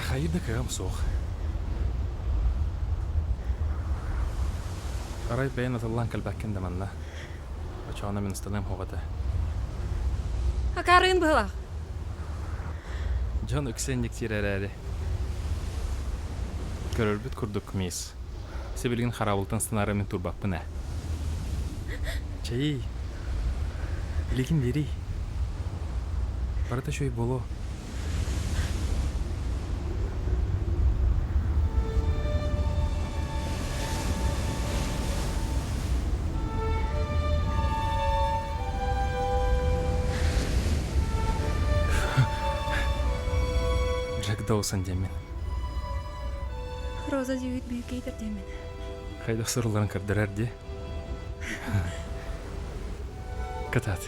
Хайыр да кыаҕым суох. Арай бэйэн атыллаан кэлбэккин да манна. Очоҕуна мин ыстаныам суох этэ. Акаарыгын быһылаах. Дьон үксэ инник диир эрээри. Көрөрбүт курдук, мисс. Сибилигин хараабылтан ыстанаары мин турбаппын ээ. Чэйий. Илигин биэрий. Барыта үчүгэй буолуо. Джек Доусон диэммин. Роза Дьүһүт Бүүкейтер диэммин. Хайдах сурулларын көрдөрөр дии. Кытаат.